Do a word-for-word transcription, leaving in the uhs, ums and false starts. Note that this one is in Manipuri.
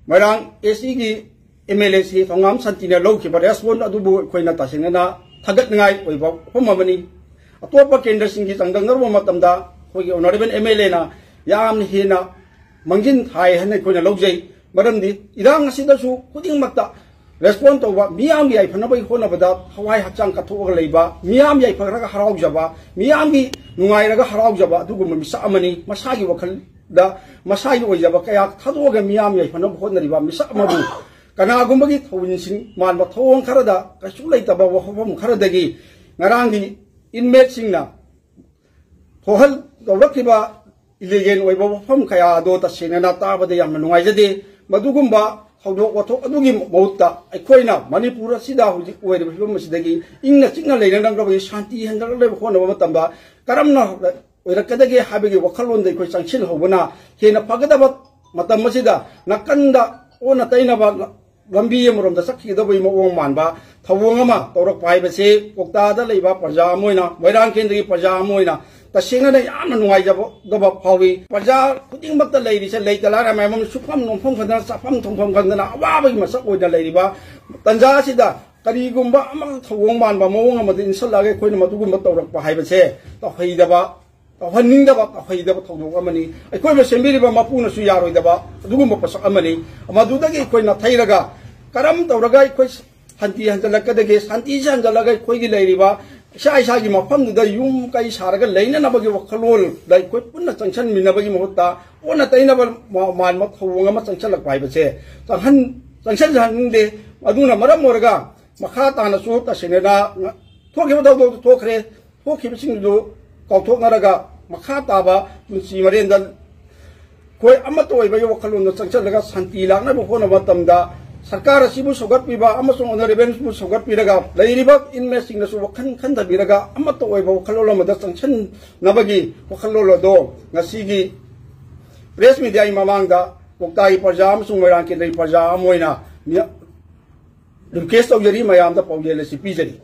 ꯃꯣꯏꯔꯥꯡ ꯑꯦꯁ ꯏꯒꯤ ꯑꯦꯝ ꯑꯦꯜ ꯑꯦꯁꯤ ꯊꯧꯉꯥꯝ ꯁꯥꯟꯇꯤꯅ ꯂꯧꯈꯤꯕ ꯔꯦꯁꯄꯣꯟ ꯑꯗꯨꯕꯨ ꯑꯩꯈꯣꯏꯅ ꯇꯁꯦꯡꯅꯅ ꯊꯥꯒꯠꯅꯤꯡꯉꯥꯏ ꯑꯣꯏꯕ ꯋꯥꯐꯝ ꯑꯃꯅꯤ꯫ ꯑꯇꯣꯞꯄ ꯀꯦꯟꯗ꯭ꯔꯁꯤꯡꯒꯤ ꯆꯥꯡꯗꯝꯅꯔꯨꯕ ꯃꯇꯝꯗ ꯑꯩꯈꯣꯏꯒꯤ ꯑꯣꯅꯔꯦꯕꯜ ꯑꯦꯝ ꯑꯦꯜ ꯑꯦꯅ ꯌꯥꯝꯅ ꯍꯦꯟꯅ ꯃꯥꯡꯖꯤꯟ ꯊꯥꯏ ꯍꯥꯏꯅ ꯑꯩꯈꯣꯏꯅ ꯂꯧꯖꯩ꯫ ꯃꯔꯝꯗꯤ ꯏꯔꯥꯡ ꯑꯁꯤꯗꯁꯨ ꯈꯨꯗꯤꯡꯃꯛꯇ ꯔꯦꯁꯄꯣꯟ ꯇꯧꯕ, ꯃꯤꯌꯥꯝꯒꯤ ꯌꯥꯏꯐꯅꯕꯒꯤ ꯍꯣꯠꯅꯕꯗ ꯊꯋꯥꯏ ꯍꯛꯆꯥꯡ ꯀꯠꯊꯣꯛꯑꯒ ꯂꯩꯕ, ꯃꯤꯌꯥꯝ ꯌꯥꯏꯐꯔꯒ ꯍꯔꯥꯎꯖꯕ, ꯃꯤꯌꯥꯝꯒꯤ ꯅꯨꯡꯉꯥꯏꯔꯒ ꯍꯔꯥꯎꯖꯕ ꯑꯗꯨꯒꯨꯝꯕ ꯃꯤꯁꯛ ꯑꯃꯅꯤ꯫ ꯃꯁꯥꯒꯤ ꯋꯥꯈꯜꯗ ꯃꯁꯥꯒꯤ ꯑꯣꯏꯖꯕ ꯀꯌꯥ ꯊꯥꯗꯣꯛꯑꯒ ꯃꯤꯌꯥꯝ ꯌꯥꯏꯐꯅꯕ ꯍꯣꯠꯅꯔꯤꯕ ꯃꯤꯁꯛ ꯑꯃꯕꯨ ꯀꯅꯥꯒꯨꯝꯕꯒꯤ ꯊꯧꯑꯣꯡꯁꯤꯡ ꯃꯥꯟꯕ ꯊꯧꯑꯣꯡ ꯈꯔꯗ, ꯀꯩꯁꯨ ꯂꯩꯇꯕ ꯋꯥꯐꯝ ꯈꯔꯗꯒꯤ ꯉꯔꯥꯡꯒꯤ ꯏꯟꯃꯦꯠꯁꯤꯡꯅ ꯊꯣꯛꯍꯜ ꯇꯧꯔꯛꯈꯤꯕ ꯏꯂꯤꯒꯦꯟ ꯑꯣꯏꯕ ꯋꯥꯐꯝ ꯀꯌꯥ ꯑꯗꯣ ꯇꯁꯦꯡꯅꯅ ꯇꯥꯕꯗ ꯌꯥꯝꯅ ꯅꯨꯡꯉꯥꯏꯖꯗꯦ꯫ ꯃꯗꯨꯒꯨꯝꯕ ꯊꯧꯗꯣꯛ ꯋꯥꯊꯣꯛ ꯑꯗꯨꯒꯤ ꯃꯍꯨꯠꯇ ꯑꯩꯈꯣꯏꯅ ꯃꯅꯤꯄꯨꯔ ꯑꯁꯤꯗ ꯍꯧꯖꯤꯛ ꯑꯣꯏꯔꯤꯕ ꯐꯤꯕꯝ ꯑꯁꯤꯗꯒꯤ ꯏꯪꯅ ꯆꯤꯛꯅ ꯂꯩꯅꯅꯕꯒꯤ, ꯁꯥꯟꯇꯤ ꯍꯦꯟꯒꯠꯅꯕ ꯍꯣꯠꯅꯕ ꯃꯇꯝꯗ ꯀꯔꯝꯅ ꯑꯣꯏꯔꯛꯀꯗꯒꯦ ꯍꯥꯏꯕꯒꯤ ꯋꯥꯈꯜꯂꯣꯟꯗ ꯑꯩꯈꯣꯏ ꯆꯪꯁꯤꯜꯍꯧꯕꯅ ꯍꯦꯟꯅ ꯐꯒꯗꯕ ꯃꯇꯝ ꯑꯁꯤꯗ ꯅꯥꯀꯟꯗ ꯑꯣꯟꯅ ꯇꯩꯅꯕ ꯂꯝꯕꯤ ꯑꯃꯔꯣꯝꯗ ꯆꯠꯈꯤꯒꯗꯕꯒꯤ ꯃꯑꯣꯡ ꯃꯥꯟꯕ ꯊꯧꯑꯣꯡ ꯑꯃ ꯇꯧꯔꯛꯄ ꯍꯥꯏꯕꯁꯤ ꯀꯣꯛꯇꯥꯗ ꯂꯩꯕ ꯄ꯭ꯔꯖꯥ ꯑꯃ ꯑꯣꯏꯅ, ꯃꯣꯏꯔꯥꯡ ꯀꯦꯟꯗ꯭ꯔꯒꯤ ꯄ꯭ꯔꯖꯥ ꯑꯃ ꯑꯣꯏꯅ ꯇꯁꯦꯡꯅꯅ ꯌꯥꯝꯅ ꯅꯨꯡꯉꯥꯏꯖꯗꯕ ꯐꯥꯎꯏ꯫ ꯄ꯭ꯔꯖꯥ ꯈꯨꯗꯤꯡꯃꯛꯇ ꯂꯩꯔꯤꯁꯦ ꯂꯩꯇ ꯂꯥꯏꯔ ꯃꯌꯥꯝ ꯑꯃ ꯁꯨꯐꯝ ꯅꯣꯝꯐꯝ ꯈꯪꯗꯅ, ꯆꯥꯐꯝ ꯊꯣꯡꯐꯝ ꯈꯪꯗꯅ ꯑꯋꯥꯕꯒꯤ ꯃꯁꯛ ꯑꯣꯏꯅ ꯂꯩꯔꯤꯕ ꯇꯟꯖꯥ ꯑꯁꯤꯗ ꯀꯔꯤꯒꯨꯝꯕ ꯑꯃ ꯊꯧꯑꯣꯡ ꯃꯥꯟꯕ ꯃꯑꯣꯡ ꯑꯃꯗ ꯏꯟꯁꯤꯜꯂꯛꯑꯒ ꯑꯩꯈꯣꯏꯅ ꯃꯗꯨꯒꯨꯝꯕ ꯇꯧꯔꯛꯄ ꯍꯥꯏꯕꯁꯦ ꯇꯧꯍꯩꯗꯕ, ꯇꯧꯍꯟꯅꯤꯡꯗꯕ, ꯇꯧꯍꯩꯗꯕ ꯊꯧꯗꯣꯛ ꯑꯃꯅꯤ꯫ ꯑꯩꯈꯣꯏꯕꯨ ꯁꯦꯝꯕꯤꯔꯤꯕ ꯃꯄꯨꯅꯁꯨ ꯌꯥꯔꯣꯏꯗꯕ ꯑꯗꯨꯒꯨꯝꯕ ꯄꯣꯠꯁꯛ ꯑꯃꯅꯤ꯫ ꯃꯗꯨꯗꯒꯤ ꯑꯩꯈꯣꯏ ꯅꯥꯊꯩꯔꯒ ꯀꯔꯝ ꯇꯧꯔꯒ ꯑꯩꯈꯣꯏ ꯁꯥꯟꯇꯤ ꯍꯟꯖꯤꯜꯂꯛꯀꯗꯒꯦ? ꯁꯥꯟꯇꯤꯁꯤ ꯍꯟꯖꯤꯜꯂꯒ ꯑꯩꯈꯣꯏꯒꯤ ꯂꯩꯔꯤꯕ ꯏꯁꯥ ꯏꯁꯥꯒꯤ ꯃꯐꯝꯗꯨꯗ ꯌꯨꯝ ꯀꯩ ꯁꯥꯔꯒ ꯂꯩꯅꯅꯕꯒꯤ ꯋꯥꯈꯜꯂꯣꯟꯗ ꯑꯩꯈꯣꯏ ꯄꯨꯟꯅ ꯆꯪꯁꯤꯟꯃꯤꯟꯅꯕꯒꯤ ꯃꯍꯨꯠꯇ ꯑꯣꯟꯅ ꯇꯩꯅꯕ ꯃ-, ꯃꯥꯟꯕ ꯊꯧꯑꯣꯡ ꯑꯃ ꯆꯪꯁꯤꯜꯂꯛꯄ ꯍꯥꯏꯕꯁꯦ ꯆꯪꯍꯟ-, ꯆꯪꯁꯤꯜꯍꯟꯅꯤꯡꯗꯦ꯫ ꯑꯗꯨꯅ ꯃꯔꯝ ꯑꯣꯏꯔꯒ ꯃꯈꯥ ꯇꯥꯅꯁꯨ ꯇꯁꯦꯡꯅ ꯊꯣꯛꯈꯤꯕ ꯊꯧꯗꯣꯛꯇꯨ ꯊꯣꯛꯈ꯭ꯔꯦ꯫ ꯊꯣꯛꯈꯤꯕꯁꯤꯡꯗꯨ ꯀꯥꯎꯊꯣꯛꯅꯔꯒ ꯃꯈꯥ ꯇꯥꯕ ꯄꯨꯟꯁꯤ ꯃꯔꯦꯟꯗ ꯑꯩꯈꯣꯏ ꯑꯃꯠꯇ ꯑꯣꯏꯕꯒꯤ ꯋꯥꯈꯜꯂꯣꯟꯗ ꯆꯪꯁꯤꯜꯂꯒ ꯁꯥꯟꯇꯤ ꯂꯥꯛꯅꯕ ꯍꯣꯠꯅꯕ ꯃꯇꯝꯗ ꯁꯔꯀꯥꯔ ꯑꯁꯤꯕꯨ ꯁꯧꯒꯠꯄꯤꯕ ꯑꯃꯁꯨꯡ ꯑꯣꯅꯔꯦꯕꯜꯕꯨ ꯁꯧꯒꯠꯄꯤꯔꯒ ꯂꯩꯔꯤꯕ ꯏꯟꯃꯦꯠꯁꯤꯡꯅꯁꯨ ꯋꯥꯈꯜ ꯈꯟꯊꯕꯤꯔꯒ ꯑꯃꯠꯇ ꯑꯣꯏꯕ ꯋꯥꯈꯜꯂꯣꯟ ꯑꯃꯗ ꯆꯪꯁꯤꯟꯅꯕꯒꯤ ꯋꯥꯈꯜꯂꯣꯟ ꯑꯗꯣ ꯉꯁꯤꯒꯤ ꯄ꯭ꯔꯦꯁ ꯃꯤꯗꯤꯌꯥꯒꯤ ꯃꯃꯥꯡꯗ ꯀꯣꯛꯇꯥꯒꯤ ꯄ꯭ꯔꯖꯥ ꯑꯃꯁꯨꯡ ꯃꯣꯏꯔꯥꯡ ꯀꯦꯟꯗ꯭ꯔꯒꯤ ꯄ꯭ꯔꯖꯥ ꯑꯃ ꯑꯣꯏꯅ ꯃꯤꯌ-, ꯔꯤꯀ꯭ꯋꯦꯁ ꯇꯧꯖꯔꯤ, ꯃꯌꯥꯝꯗ ꯄꯥꯎꯖꯦꯜ ꯑꯁꯤ ꯄꯤꯖꯔꯤ꯫